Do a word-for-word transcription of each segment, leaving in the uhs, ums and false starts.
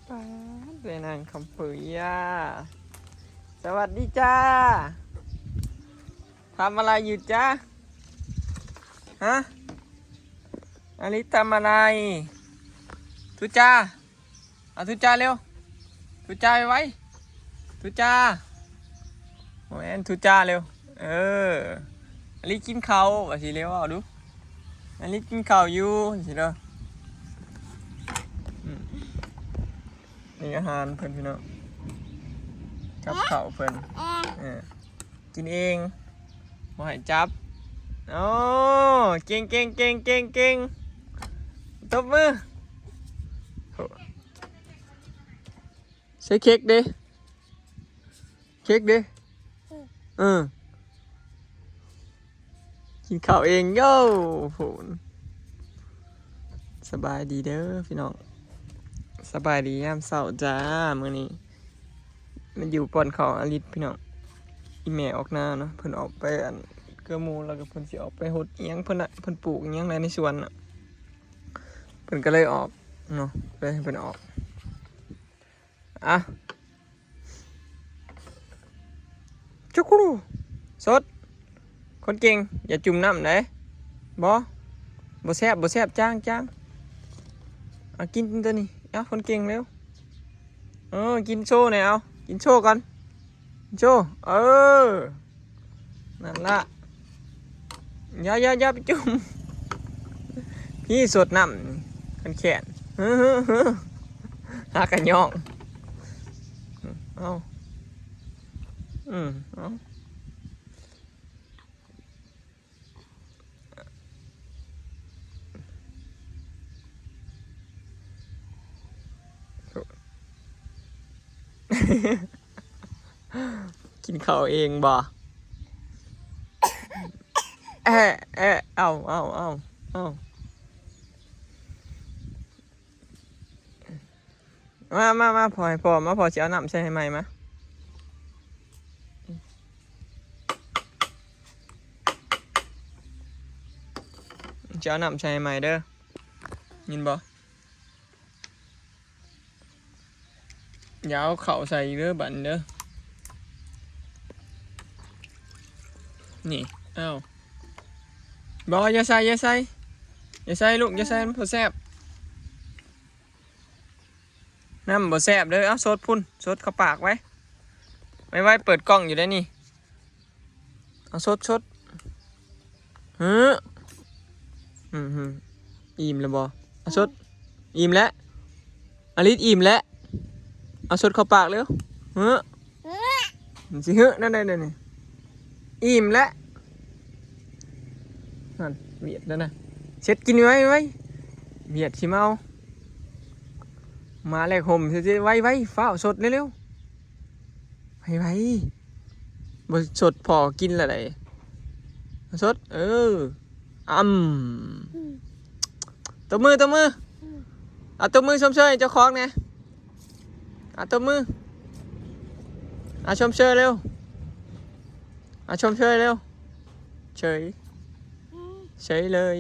ป๊าด ไปนั่งคำเปื่อยย่า สวัสดีจ้า ทำอะไรอยู่จ๊ะ ฮะ อลิสทำอะไร ทุจ้า เอาทุจ้าเร็ว ทุจ้าไปไว้ ทุจ้า โอ้ย ทุจ้าเร็ว เออ อลิสกินข้าว ว่าสิเร็ว เอาดู อลิสกินข้าวอยู่ สิเด้อ อืม นี่อาหารเพิ่นพี่น้อง กับข้าวเพิ่น เออ กินเอง บ่ให้จับ โอ้ เก่งเก่งเก่งเก่งเก่ง ตบมือ ใส่เค้กเด้ เค้กเด้ เออ กินข้าวเอง โย่ โห สบายดีเด้อพี่น้อง สบายดียามเช้าจ้า มื้อนี้ มันอยู่ป่อนข้าวอลิสพี่น้อง อีแม่ออกนาเนาะ เพิ่นออกไปอันเกือหมู่ แล้วก็เพิ่นสิออกไปหดอิหยังเพิ่นน่ะ เพิ่นปลูกอิหยังในสวนน่ะ เพิ่นก็เลยออกเนาะ เลยให้เพิ่นออก อ่ะ จุกรู สด คนเก่ง อย่าจุ่มน้ำเด้ บ่ บ่แซ่บ บ่แซ่บ จาง จาง เอากินตัวนี้ เอา คนเก่งเร็ว เออ กินโชว์หน่อย เอา กินโชว์ก่อน กินโชว์ เออ นั่นละ อย่า อย่า อย่าไปจุ่ม พี่สดน้ำนี่ คันแขน เฮ้อ เฮ้อ เฮ้อ หากะย่อง เอา อืม เอา กินข้าวเองบ่ แอะ แอะ เอา เอา เอา เอา มา มา มา พ่อให้พ่อ มา พ่อสิเอาน้ำใส่ให้ใหม่มา สิเอาน้ำใส่ให้ใหม่เด้อ ยินบ่ อย่าเอาเข้าใส่อีกเด้อบัดนี้เด้อ นี่ เอา บ่ อย่าใส่ อย่าใส่ อย่าใส่ลูก อย่าใส่ มันบ่แซ่บ น้ำบ่แซ่บเด้อ เอาสดพุ้น สดเข้าปากไว้ ไว้ ไว้ เปิดกล้องอยู่ได้นี่ เอาสด สด เฮ้อ อืม อืม อิ่มแล้วบ่ เอาสด อิ่มแล้ว อลิสอิ่มแล้ว เอาสดเข้าปากเร็ว เฮ้อ มันสิเฮ้อ นั่น นั่น นั่น นี่ อิ่มแล้ว นั่น เวียดแล้วนะ เช็ดกินไว้ ไว้ เวียดสิเมา มาแลกห่ม ไว้ ไว้ ฟ้าวสดเร็วๆ ไว้ ไว้ บ่สดพอกินละได สด เออ อ่ำ ตบมือ ตบมือ อ่ะ ตบมือชมเชยเจ้าของแหน่ อ่ะ ตบมือ อ่ะ ชมเชยเร็ว อ่ะ ชมเชยเร็ว เฉย เฉยเลย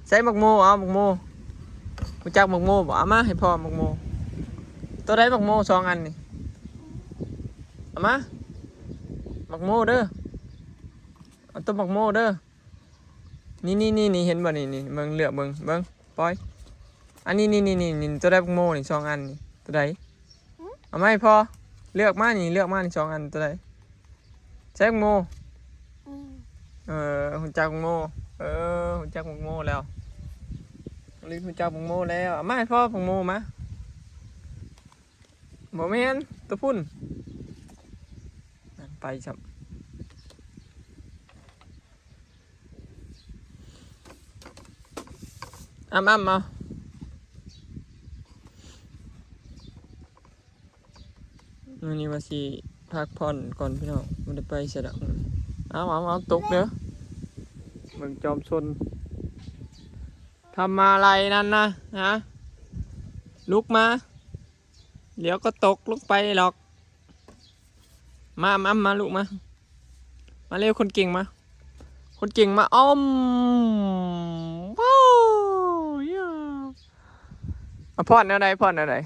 ใส่หมากโม เอาหมากโม รู้จักหมากโมบ่ เอามาให้พ่อหมากโม ตัวใดหมากโมสองอันนี่ เอามา หมากโมเด้อ เอาตัวหมากโมเด้อ นี่ นี่ นี่ นี่ เห็นบ่ นี่ นี่ เบิ่ง เลือกเบิ่ง เบิ่ง ปอย อันนี้ นี่ นี่ นี่ นี่ ตัวใดหมากโมนี่ สองอันนี่ ตัวใด เอามาให้พ่อ เลือกมานี่ เลือกมานี่ สองอัน ตัวใด ใส่หมากโม อืม เออ รู้จักหมากโม เออ รู้จักหมากโมแล้ว รู้จักหมากโมแล้ว เอามาให้พ่อหมากโมมา บ่แม่น ตัวพุ้น นั่นไปซ้ำ อ้ำอ้ำเอา มื้อนี้ว่าสิพักผ่อนก่อนพี่น้อง บ่ได้ไปไสดอก เอา เอา เอา ตกเด้อ เบิ่งจอมซน ทำอะไรนั่นนะ ฮะ ลุกมา เดี๋ยวก็ตกลงไปหรอก มา มา มา ลูกมา มาเร็ว คนเก่งมา คนเก่งมา อ้อม ว้าว เย้ ผ่อนแนวใด ผ่อนแนวใด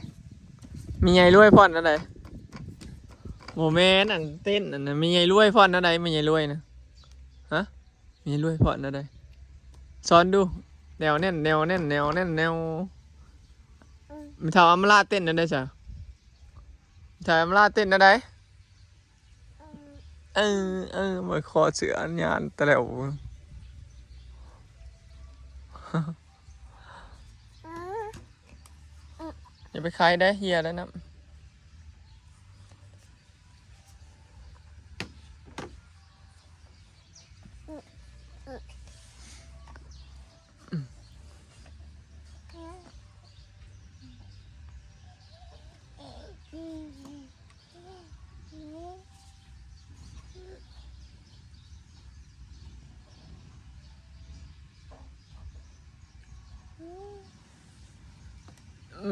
มีใหญ่รวยผ่อนแนวใด โมแมนอันเต้นอันนั้น มีใหญ่รวยผ่อนแนวใด มีใหญ่รวยนะ ฮะ มีใหญ่รวยผ่อนแนวใด สอนดู แนวแน่น แนวแน่น แนวแน่น แนว มีเท่าอำมาลาเต้นแนวใดจ้ะ มีเท่าอำมาลาเต้นแนวใด เออ เออ มาขอเสืออันยานแต่แล้ว อย่าไปขายได้เฮียแล้วนะ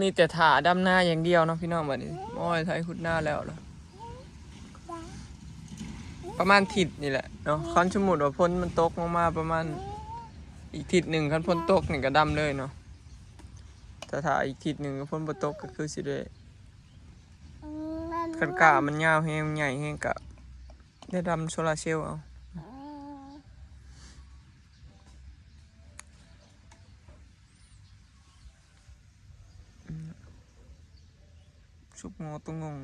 มีแต่ถ่าดำนาอย่างเดียวเนาะพี่น้อง บัดนี้ โอ้ย ไถขุดนาแล้วล่ะ ประมาณทิศนี่แหละเนาะ คันสมมุติว่าฝนมันตกลงมาประมาณ อีกทิศหนึ่ง คันฝนตกนี่ก็ดำเลยเนาะ แต่ถ้าอีกทิศหนึ่งฝนบ่ตกก็คือสิได้ คันกล้ามันยาวแฮง ใหญ่แฮงก็ได้ดำโซลาร์เซลล์เอา สุกงอตรงงง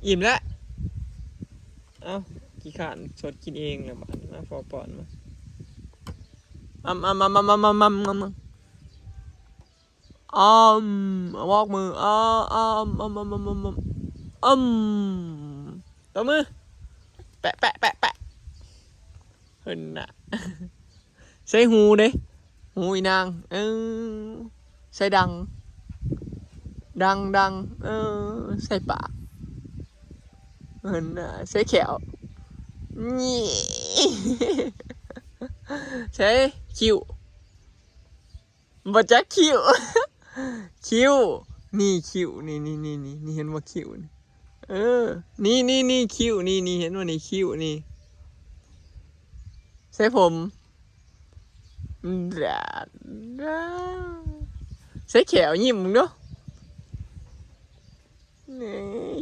อิ่มแล้ว เอ้า ขี้ข้านสดกินเองแล้วบัดนี้ มา พอป้อนมา อ้ำ อ้ำ อ้ำ อ้ำ อ้ำ อ้ำ อ้ำ อ้ำ อ้ำ อ้ำ วอกมือ อ้ำ อ้ำ อ้ำ อ้ำ อ้ำ อ้ำ อ้ำ ตบมือ แปะ แปะ แปะ แปะ เพิ่นน่ะ ใส่หูเด้ หูอีนาง เออ ใส่ดัง ดัง ดัง เออ ใส่ปาก เพิ่นน่ะ ใส่แข้ว นี่ ใส่คิ้ว บ่จักคิ้ว คิ้ว นี่คิ้ว นี่ นี่ นี่ นี่ นี่ เห็นบ่คิ้วนี่ เออ นี่ นี่ นี่ คิ้ว นี่ นี่ เห็นบ่นี่ คิ้ว นี่ ใส่ผม ใส่แข้ว ยิ้มมึงดู นี่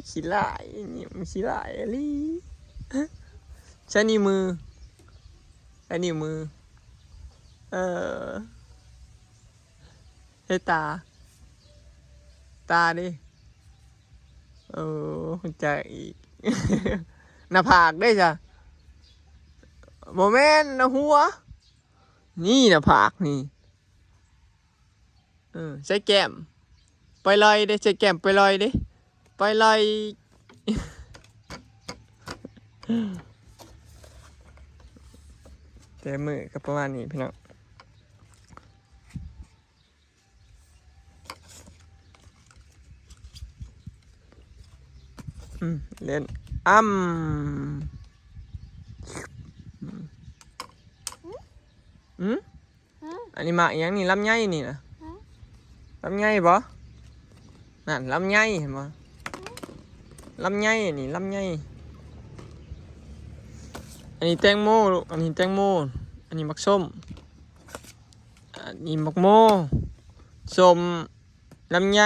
ขี้ร้าย นี่มันขี้ร้ายอีหลี ใส่นิ้วมือ ใส่นิ้วมือ เออ ใส่ตา ตาดิ เออ หัวใจอีก หน้าผากได้จ้ะ บ่แม่น หน้าหัว นี่หน้าผากนี่ เออ ใส่แก้ม ไปลอยเด้ ใส่แก้มไปลอยเด้ ไปลอย แต่มื้อก็ประมาณนี้พี่น้อง อืม เล่น อ้ำ อืม อันนี้หมากอีหยังนี่ ลำไยนี่นะ ลำไยบ่ นั่น ลำไยเห็นบ่ ลำไยนี่ ลำไย อันนี้แตงโมลูก อันนี้แตงโม อันนี้หมากส้ม อันนี้หมากโม ส้ม ลำไย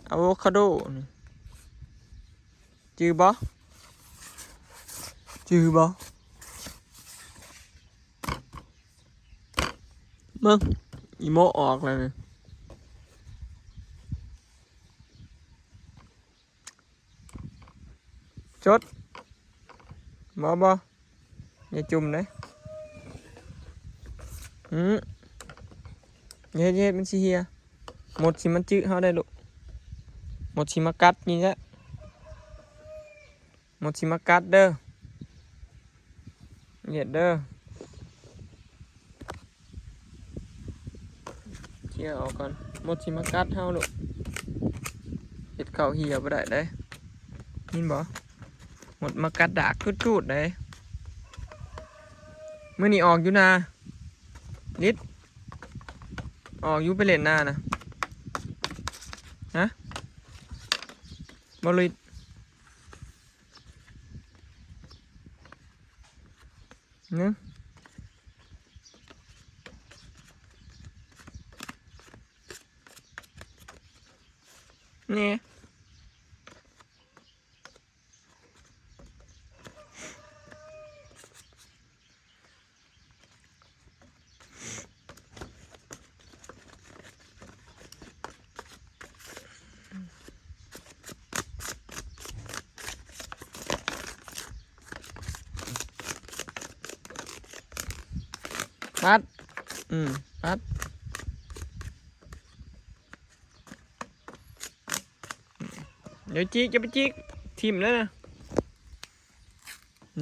อะโวคาโดนี่ จือบ่ จือบ่ มึง อีโมออกแล้วนี่ จด บ่ บ่ อย่าจุ่มเด้ อืม อย่าเฮ็ด อย่าเฮ็ด มันสิเหี่ย มดสิมาจึเฮาได้ลูก มดสิมากัดนี่แหละ มดสิมากัดเด้อ เฮ็ดเด้อ เคลียร์ออกก่อน มดสิมากัดเฮาลูก เฮ็ดข้าวเหี่ยบ่ได้เด้ ยินบ่ มดมากัดดากจุดๆเด้ มื้อนี้ออกอยู่นา ลิด ออกอยู่ไปเล่นนานะ ฮะ บ่ลิด เนาะ นี่ ปัด อืม ปัด เดี๋ยวจิก จะไปจิก ทิ่มแล้วนะ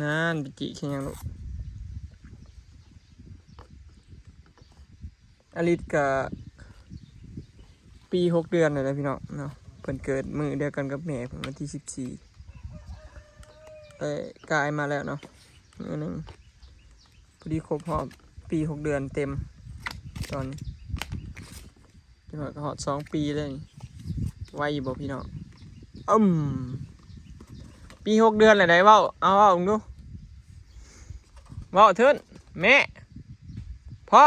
นั่น ไปจิกแค่ยังลูก อลิสกะ ปีหกเดือนเลยนะพี่น้องเนาะ เพิ่นเกิดมื้อเดียวกันกับแม่ผม วันที่สิบสี่ แต่กายมาแล้วเนาะ มื้อหนึ่ง พอดีครบรอบปีหกเดือนเต็ม ตอนนี้ จักหน่อยก็ฮอดสองปีเลย ไวอยู่บ่พี่น้อง อืม ปีหกเดือนแล้วได้เว้า เอาเว้าดู เว้าเถิด แม่ พ่อ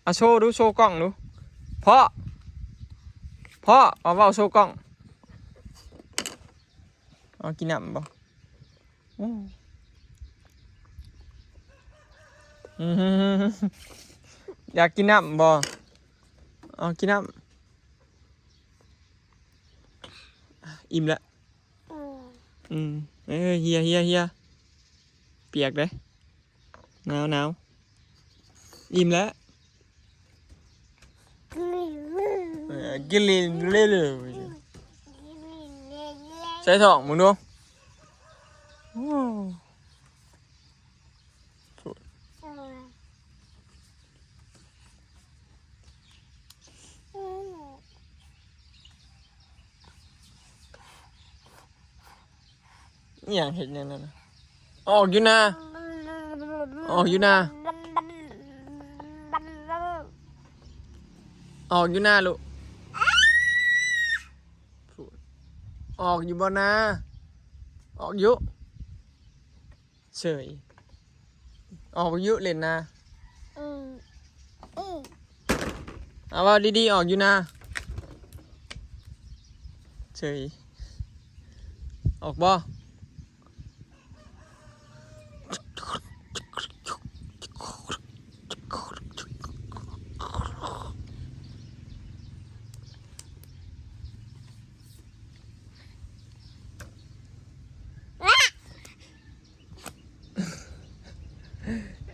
เอาโชว์ดู โชว์กล้องดู พ่อ พ่อ เอาเว้าโชว์กล้อง เอากินน้ำบ่ อืม อืม อยากกินน้ำบ่ เอากินน้ำ อิ่มละ อืม เอ้ย เฮีย เฮีย เฮีย เปียกเด้ หนาว หนาว อิ่มแล้ว เออ กินเลย เลย เลย ใส่ท้องมึงดู โอ้ อหย่างเห็นอย่างนั้นน่ะ ออกอยู่นา ออกอยู่นา ออกอยู่นาลูก ออกอยู่บ่นา ออกอยู่ เฉย ออกอยู่เล่นนา อืม อืม เอาเว้าดีๆ ออกอยู่นา เฉย ออกบ่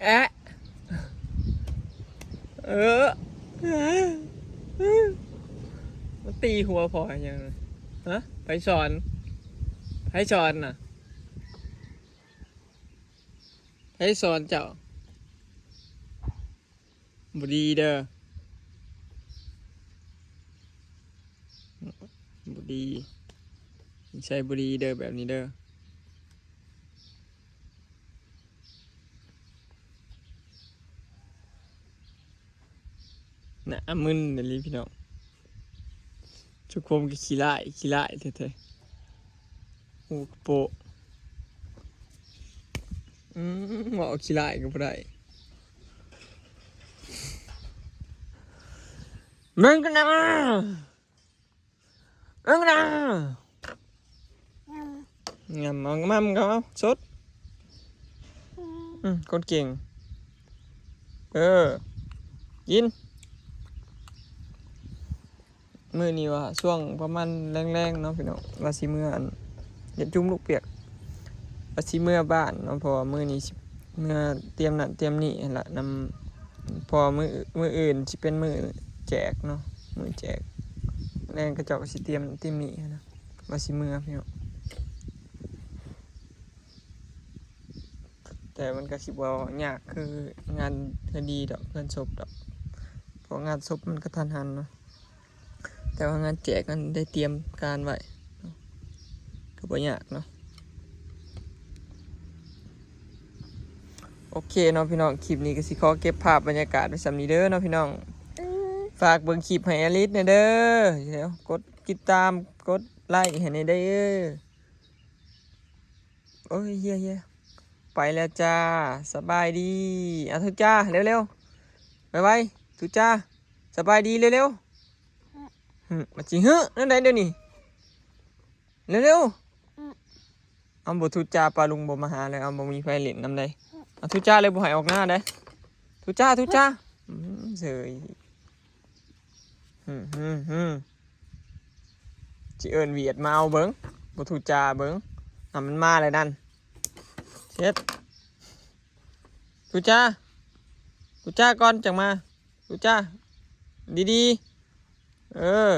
แอะ เออ มาตีหัวพ่อหยังน่ะ ฮะ ไผสอน ไผสอนน่ะ ไผสอนเจ้า บ่ดีเด้อ บ่ดี นิสัยบ่ดีเด้อ แบบนี้เด้อ หน้ามึนอีหลีพี่น้อง เจ้าของก็ขี้ร้าย ขี้ร้ายแท้ๆ หูกระโปะ อืม เว้าขี้ร้ายก็บ่ได้ มึงก็นะ เอิ้งนะ งำ เอา งำ เอา สด อืม คนเก่ง เออ กิน มื้อนี้ว่าช่วงประมาณแลงๆ เนาะพี่น้อง ว่าสิเมืออัน เฮ็ดจุ่มลูกเปียก ว่าสิเมือบ้านเนาะ เพราะว่ามื้อนี้สิเมือเตรียมนั่นเตรียมนี่หั่นล่ะ นำ เพราะมื้อ มื้ออื่นสิเป็นมื้อแจกเนาะ มื้อแจก แลงเขาเจ้าก็สิเตรียมเตรียมนี่หั่นนะ ว่าสิเมือพี่น้อง แต่มันก็สิบ่ยากคืองานคดีดอก งานศพดอก เพราะงานศพมันกะทันหันเนาะ แต่ว่างานแจกนั้นได้เตรียมการไว้เนาะ ก็บ่ยากเนาะ โอเคเนาะพี่น้อง คลิปนี้ก็สิขอเก็บภาพบรรยากาศไว้ส่ำนี้เด้อเนาะพี่น้อง อืม ฝากเบิ่งคลิปให้อลิสแหน่เด้อ เดี๋ยวกดติดตาม กดไลค์ให้แหน่เด้อ โอ้ย เฮีย เฮีย ไปแล้วจ้า สบายดี อ่ะ ทุจ้า เร็วๆ ไวๆ ทุจ้า สบายดี เร็ว อืมมาจิเฮ้อนั่นใดเดี๋ยวนี้เร็วๆเอาบ่ทูจาปาลุงบ่มาหาเลยเอาบ่มีไฟเล่นนำใดเอาทูจาเลยบ่ให้ออกหน้าได้ทูจาทูจาอืมเสยอืมอืมอืมจิเอิ้นเวียดมาเอาเบิ่งบ่ทูจาเบิ่งอ่ะมันมาเลยนั่นเช็ดทูจาทูจาก่อนจังมา รู้จ้าดีๆ เออ